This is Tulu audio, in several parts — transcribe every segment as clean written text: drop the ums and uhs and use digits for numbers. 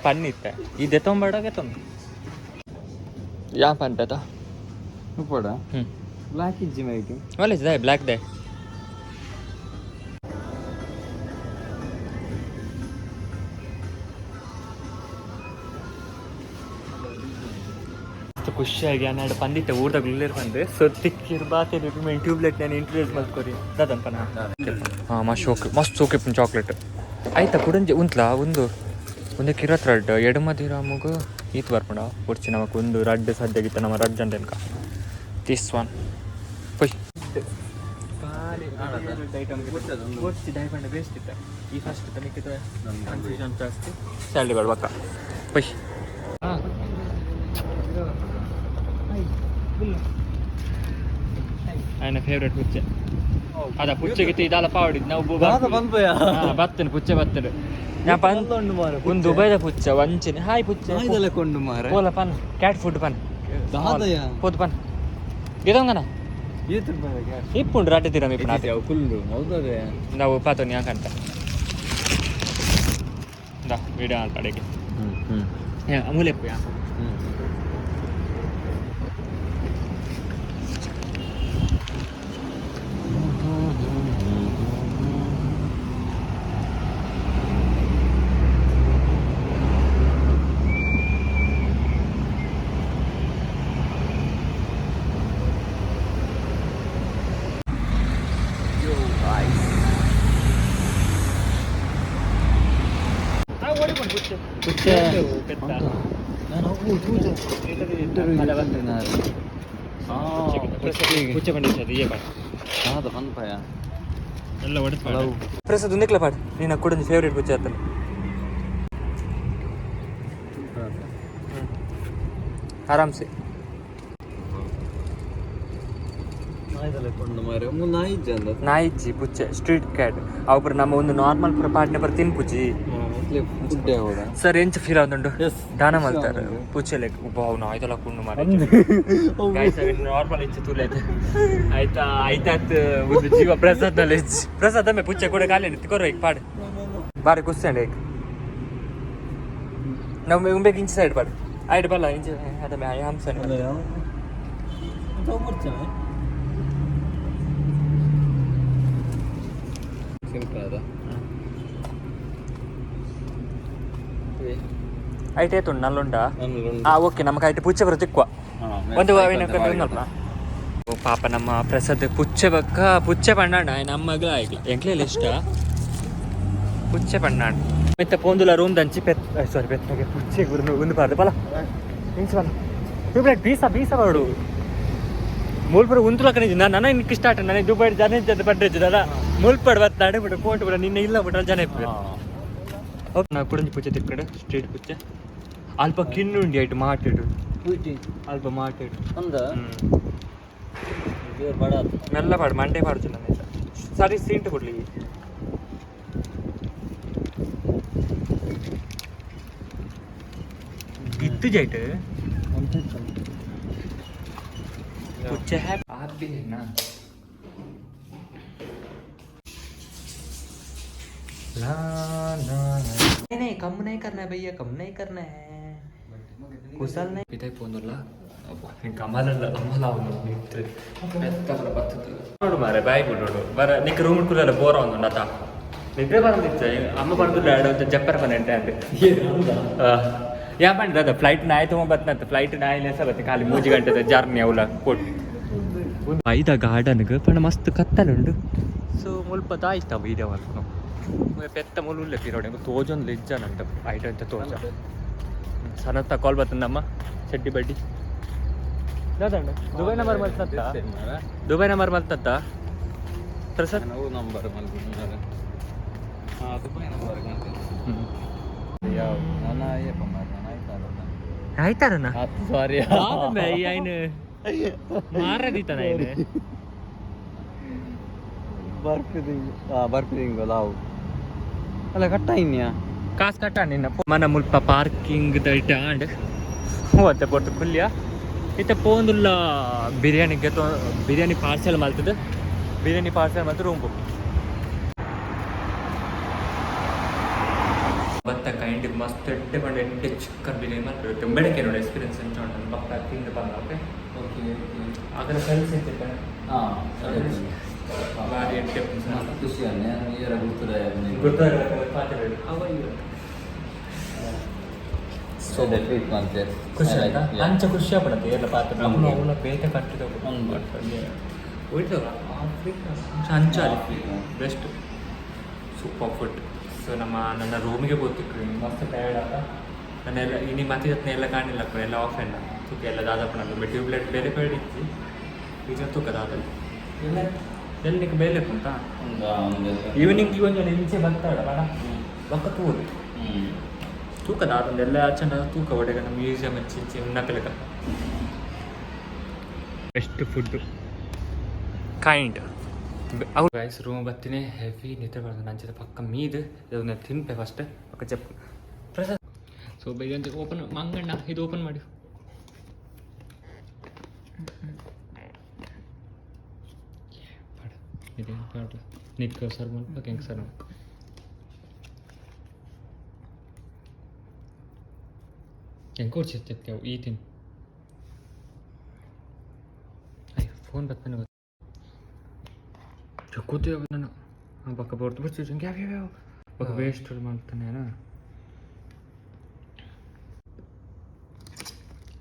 ಪನ್ನಿತ್ತೆ ಈ ದೆತ್ತೊಂಬೇಡ ಗೆತ್ತೊಂದು ಯಾ ಪನ್ಪೇತ. ಉಪ್ಪಡ. ಹ್ಞೂ. ಬ್ಲ್ಯಾಕ್ ಇಜ್ಜಿ ಮೈಕ್. ಒಳ್ಳೆ ದಾಯ್ ಬ್ಲ್ಯಾಕ್ ದಾಯ್. ಮಸ್ತ್ ಖುಷಿಯಾಗಿ ಅನ್ನೆರಡು ಪಂದಿತ್ತೆ ಊರ್ದಾಗ ಉಲ್ಲೇರ್ ಬಂದು ಸೊ ತಿಕ್ಕಿರ್ ಬಾತೆ ಮೇನ್ ಟ್ಯೂಬ್ಲೈಟ್ ನಾನು ಇಂಟ್ರೊಡ್ಯೂಸ್ ಮಲ್ಕೊರಿ ದಾದನ್ಪನ. ಹಾಂ, ಮಸ್ತ್ ಶೋಕ್, ಮಸ್ತ್ ಶೋಕ್ ಇಪ್ಪುನ್ ಚಾಕ್ಲೇಟ್ ಆಯ್ತಾ ಕುಡಂಜಿ ಉಂತ್ಲಾ ಒಂದು ಒಂದೇ ಕಿರತ್ ರಡ್ಡ್ ಎಡಮದಿರಾಮುಗು ಈತ್ ಬರ್ಪುಂಡ ಒರ್ಚಿ ನಮಕ್ ಒಂದು ರಡ್ಡ್ ಸದ್ಯಗಿತ್ತ ನಮ್ಮ ರಡ್ಡ್ ಜನ ತನಕ this one ಪೊಯ್ ಬೇಸ್ಟ್ ಇತ್ತ ಈ ಫಸ್ಟ್ ತನಕ ಕನ್ಫ್ಯೂಷನ್ ಜಾಸ್ತಿ ಸ್ಯಾಲ್ರಿ ಬರ್ಬೇಕ ಪೊಯ್. ಹಾಂ, ఆయన ಫೇವ್ರೆಟ್ ಪುಚ್ಚೆ ಅದ ಪುಚ್ಚೆಗೆ ಇದಾಲ ಪಾವಡಿದ್ ನಾವು. ಬಂದ್ಪಯ. ಬತ್ತನು ಪುಚ್ಚೆ ಬತ್ತನು ನಾ ಪನ್ ಒಂದು ದುಬೈದ ಪುಚ್ಚೆ ವಂಚಿನ ಹಾಯ್ ಪುಚ್ಚೆ. ಕೊಂಡು ಮಾರ. ಪೋಲ ಪನ್ ಕ್ಯಾಟ್ ಫುಡ್ ಪನ್. ದಾದಯ. ಪೋದು ಪನ್ ಗೆದೊಂಗನ. ಏತ್ ರೂಪಾಯಿ ಕ್ಯಾಶ್? ಇಪ್ಪುಂಡು ರಡ್ಡೆ ತಿರಮ್ ಇಪ್ಪುಂಡು. ಅವು ಕುಲ್ಲು ಹೌದದೆ. ನಾವು ಪಾತೊನಿ ಯಾಕಂತ ದಾ ವಿಡಿಯೋ ಅಲ್ಪಡೆಗೆ. ಹ್ಮ್ ಹ್ಮ್. ಅಮೂಲೆಪ್ಪು ಯಾ. ಪುಚ್ಚೆ ಪೆತ್ತ. ಪುಚ್ಚೆ ಪಂಡಿತ ಏ ಪಾಡ್. ದಾದ ಪನ್ಪಯ. ಎಲ್ಲ ಒಡೆದು ಪ್ರಸಾದ್ ಒಂದಕ್ಲ ಪಾಡ್ ನೀನು ಕೂಡ ಫೇವ್ರೇಟ್ ಪುಚ್ಚೆ ಆತಲ್ಲ. ಆರಾಮ್ಸೆ. ಕೊಂಡು ಮಾರೆ ನಾಯಿ ಇಜ್ಜಂದ. ನಾಯಿಜ್ಜಿ ಪುಚ್ಚೆ ಸ್ಟ್ರೀಟ್ ಕ್ಯಾಟ್ ಅವು ಪೂರ ನಮ್ಮ ಒಂದು ನಾರ್ಮಲ್ ಪೂರ ಪಾಡ್ನೆ ಪೂರ ತಿನ್ಪುಜಿ. ಫುಡ್ ಯಾವಡ. ಸರ್ ಎಂಚ ಫೀಲ್ ಆವೊಂದುಂಡು? ಎಸ್. ದಾನ ಮಲ್ತಾರ ಪುಚ್ಚೆ ಲೈಕ್ ಬಾವು ನಾಯ್ದಲ ಕುಂಡು ಮಾರೆ. ಗೈಸ್, ಅವಿನ್ ನಾರ್ಮಲ್ ಇಚ್ಚೆ ತೂಲೈತೆ ಆಯ್ತಾ ಆಯ್ತಾತ್ ಒಂದು ಜೀವ ಪ್ರಸಾದ್ ನಲ್ಲಿ ಪ್ರಸಾದ್ ಅಮ್ಮೆ ಪುಚ್ಚೆ ಕೂಡ ಖಾಲಿ ಕೊರ ಈಗ ಪಾಡ್ ಬಾರಿ ಖುಷಿ ಅಂಡ್ ಈಗ ನಾವು ಉಂಬೆಗೆ ಇಂಚೆ ಸೈಡ್ ಪಾಡ್ ಆಯ್ತು ಬಲ್ಲ ಇಂಚೆ ಅದಮ್ಮೆ ಆಯ್ ಹಂಸನೆ. ಸಿಂಪಲ್ ಅದ. ಐಟ್ ಏತುಂಡು ನಲ್ಲುಂಡ. ಆ ಓಕೆ ನಮಕ್ ಐಟ್ ಪುಚ್ಚೆ ಬರ ತಿಕ್ಕುವ ಒಂದು ಅವಿನ ಒಂದಲ್ಪ ಪಾಪ ನಮ್ಮ ಪ್ರಸಾದ್ ಪುಚ್ಚೆ ಬಕ್ಕ ಪುಚ್ಚೆ ಪಣ್ಣಾಂಡ ನಮ್ಮಗ್ಲ ಆಯ್ಲ ಎಂಕ್ಲೆಲ್ಲ ಇಷ್ಟ ಪುಚ್ಚೆ ಪಣ್ಣಾಂಡ ಮೆತ್ತ ಪೋಂದುಲ ರೂಮ್ ದಂಚಿ ಪೆತ್ ಸಾರಿ ಪೆತ್ತಗೆ ಪುಚ್ಚೆ ಗುರು ಒಂದು ಪಾರ್ದು ಪಲ ಇಂಚ ಪಲ ಟ್ಯೂಬ್ಲೈಟ್ ಬೀಸ ಬೀಸ ಬರಡು ಮೂಲ್ಪುರ ಉಂತುಲಕ ನಿಜ ನಾನು ನನ್ನ ಇನ್ಕ ಸ್ಟಾರ್ಟ್ ನನಗೆ ದುಬೈ ಜನ ಇದ್ದದ್ದು ಪಡ್ರೆ ದಾದ ಮುಲ್ಪಡ್ ಬತ್ತ ಅಡೆ ಕೋಟು ಬಿಡ ನಿನ್ನೆ ಇಲ್ಲ ಬಿಟ್ರೆ ಜನ ಇಪ್ಪು. ಓಕೆ ನಾ ಕುಡಂಜಿ ಪುಚ್ಚೆ ತಿಕ್ಕಡೆ ಸ್ಟ್ರೀಟ್ ಪುಚ್ಚೆ ಅಲ್ಪ ಕಿನ್ನುಂಡಿ ಐಟ್ ಮಾಟೆಡು ಅಲ್ಪ ಮಾಟೆಡು. ಅಂದ. ಹ್ಮ್. ಬಡ. ಮೆಲ್ಲ ಪಾಡು ಮಂಡೆ ಪಾಡುತ್ತಿಲ್ಲ ನಾನು ಸರಿ ಸೀಂಟು ಕೊಡ್ಲಿ. ಇತ್ತು ಜೈಟ್ ಪುಚ್ಚೆ ಹ್ಯಾಪಿ ನಾ ला ला नहीं नहीं, कम नहीं करना है भैया, कम नहीं करना है, कुशल नहीं ಪಿತಾಯ್ ಪೋಂದುಲ್ಲ ಕಮಲಲ್ಲ ಅಮಲ ಅವನು ನಿಂತು ಪೆತ್ತ ಪೂರ ಬತ್ತದ ನೋಡು ಮಾರೆ ಬಾಯ್ ಬಿಡೋಡು ಬರ ನಿಕ್ ರೂಮ್ ಕುಲ್ಲಲ್ಲ ಬೋರ್ ಒಂದು ಅತ ನಿದ್ರೆ ಬರಂದಿಚ್ಚ ಅಮ್ಮ ಪಂಡು ಅಂತ ಜಪ್ಪರ ಪನೆಂಟೆ ಅಂದೆ. ಯಾ ಪಂಡ ದಾದ ಫ್ಲೈಟ್ ನಾಯಿ ತೊಗೊಂಬತ್ನಂತ ಫ್ಲೈಟ್ ನಾಯಿ ಲೆಸ ಬತ್ತೆ ಖಾಲಿ ಮೂಜಿ ಗಂಟೆದ ಜರ್ನಿ ಅವಲ ಕೊಟ್ಟು ಐದ ಗಾರ್ಡನ್ಗೆ ಪಂಡ ಮಸ್ತ್ ಕತ್ತಲುಂಡು. ಸೊ ಮುಲ್ಪ ದಾಯಿತ ವೀಡಿಯೋ ಮಲ್ಪುನು ಪೆತ್ತ ಮುಲು ಉಲ್ಲೆ ಪಿರೋಡೆ ತೋಜೊಂದು ಲಿಜ್ಜಾನಂತ ಐಟ್ ಅಂತ ತೋಜ ಸನತ್ತ ಕಾಲ್ ಬರ್ತಂದಮ್ಮ ಶೆಡ್ಡಿ ಬಡ್ಡಿ ದಾದಣ್ಣ ದುಬೈ ನಂಬರ್ ಮಲ್ತತ್ತ ದುಬೈ ನಂಬರ್ ಮಲ್ತತ್ತ ಪ್ರಸಾದ್. ನಂಬರ್ ಮಲ್ಪುನಾರ ಹಾ ದುಬೈ ನಂಬರ್ ಯಾವ ನಾನು ಅಯ್ಯಪ್ಪ ಮಾರ ನಾನು ಆಯ್ತಾರ. ಆಯ್ತಾರನ. ಹತ್ತು ಸಾರಿ. ಐನು ಮಾರದಿತ್ತನ ಐನು. ಬರ್ಪಿದಿಂಗ್ ಆ ಬರ್ಪಿದಿಂಗ್ ಲಾವು ಅಲ್ಲ ಕಟ್ಟ ಇನ್ನ್ಯಾ. ಕಾಸು ಕಟ್ಟ ನಿನ್ನ ಮನ ಮುಲ್ಪ ಪಾರ್ಕಿಂಗ್ the and ಒತ್ತೆ ಪೊರ್ತು ಕುಲ್ಯ ಇತ್ತೆ ಪೋಂದುಲ್ಲ ಬಿರಿಯಾನಿ ಗೆತೊ ಬಿರಿಯಾನಿ ಪಾರ್ಸೆಲ್ ಮಲ್ತದ ಬಿರಿಯಾನಿ ಪಾರ್ಸೆಲ್ ಮಲ್ತು ರೂಮ್. ಬತ್ತ ಕೈಂಡ್ ಮಸ್ತ್ ಎಡ್ಡೆ ಪಂಡ ಎಡ್ಡೆ ಚಿಕನ್ ಬಿರಿಯಾನಿ ಮಲ್ಪೆರ್. ಬೆಳಗ್ಗೆ ನೋಡಿ ಎಕ್ಸ್ಪೀರಿಯನ್ಸ್ ಎಂಚ ಉಂಟು ಬಕ್ಕ ತಿಂದು ಬಂದ. ಓಕೆ. ಓಕೆ. ಅದರ ಫ್ರೆಂಡ್ಸ್ ಇತ್ತು. ಹಾಂ. ಬಾರಿ ಎಡ್ಡೆ. ಮಸ್ತ್ ಖುಷಿ ಅಲ್ಲ ಏರ ಗುರ್ತದ. ಗುರ್ತದ. ಸೊ ಟ್ರೀಟ್ ಮಾಡ್ತೇವೆ. ಖುಷಿ ಆಯ್ತಾ? ಅಂಚ ಖುಷಿ ಆಗ್ಬಿಡುತ್ತೆ ಎಲ್ಲ ಪಾತ್ರ. ಹ್ಮ್. ಅವಳ ಬೇತೆ ಕಟ್ಟಿದ Africa ಅಂಚಾಲಿ best super food. So ನಮ್ಮ ನನ್ನ ರೂಮಿಗೆ ಗೊತ್ತಿಕ್ಕು ಮಸ್ತ್ ಟಯರ್ಡ್ ಆತ. ನನ್ನೆಲ್ಲ ಇನಿ ಮತ್ತೆ ಜೊತೆ ಎಲ್ಲ ಕಾಣಿಲ್ಲ, ಎಲ್ಲ ಆಫ್ ಎಲ್ಲ ತೂಕ ಎಲ್ಲ ದಾದಾಪಣ ಟ್ಯೂಬ್ಲೈಟ್ ಬೇರೆ ಬೇರೆ ಇತ್ತು. ಈಗ ತೂಕ ದಾದ ಎಲ್ಲ ಎಲ್ಲಿಗೆ ಬೇಲೆ ಉಂಟಾ. ಈವ್ನಿಂಗ್ ಒಂದು ಇಂಚೆ ಬರ್ತಾಡ ಬಡ ಬಕ್ಕ ತೂರು ತೂಕ ದಾದಂದು ಎಲ್ಲ ಚೆಂದ ತೂಕ ಒಡೆಗ ನಮ್ಮ ಮ್ಯೂಸಿಯಂ ಚಿನ್ನ ಪಿಲಕ best food kind ಅವು ಗೈಸ್. ರೂಮ್ ಬರ್ತೀನಿ, ಹೆವಿ ನಿದ್ರೆ ಬರ್ತದೆ. ನನ್ನ ಜೊತೆ ಪಕ್ಕ ಮೀದು ಇದನ್ನ ತಿನ್ಪೆ ಫಸ್ಟ್ ಪಕ್ಕ ಜಪ್ ಪ್ರಸಾದ್. ಸೊ ಇದಂತ ಓಪನ್ ಮಂಗಣ್ಣ, ಇದು ಓಪನ್ ಮಾಡಿ. ಇದೇನು ಪಾಡ ನಿಕ್ಕ ಸರ್ ಮಲ್ಪ ಹೆಂಗೆ ಸರ್. ಹೆಂಗೆ ಕೊಡ್ಸಿರ್ತೈತೆ ಈ ತಿನ್. ಅಯ್ಯೋ, ಫೋನ್ ಬರ್ತಾನೆ ಗೊತ್ತು. ಕೂತೀವಿ ನಾನು ಪಕ್ಕ ಬರ್ತು ಬಿಡ್ತೀವಿ. ಯಾವ ಯಾವ ಯಾವ ಪಕ್ಕ ವೇಸ್ಟ್ ಮಾಡ್ತಾನೆ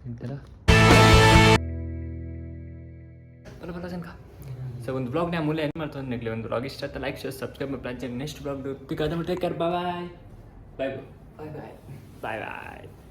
ಇದ್ದಲ್ಲ ಬಲ ಬಲ ಜನ್ಕ. ಸೊ ಒಂದು ಬ್ಲಾಗ್ ನಾ ಮೂಲೆ ಏನು ಮಾಡ್ತಾರೆ ನಿಗಲಿ. ಒಂದು ಬ್ಲಾಗ್ ಇಷ್ಟ ಆಯ್ತಾ, like, share, subscribe plan. Next blog take care. Bye bye. Bye bye. Bye bye.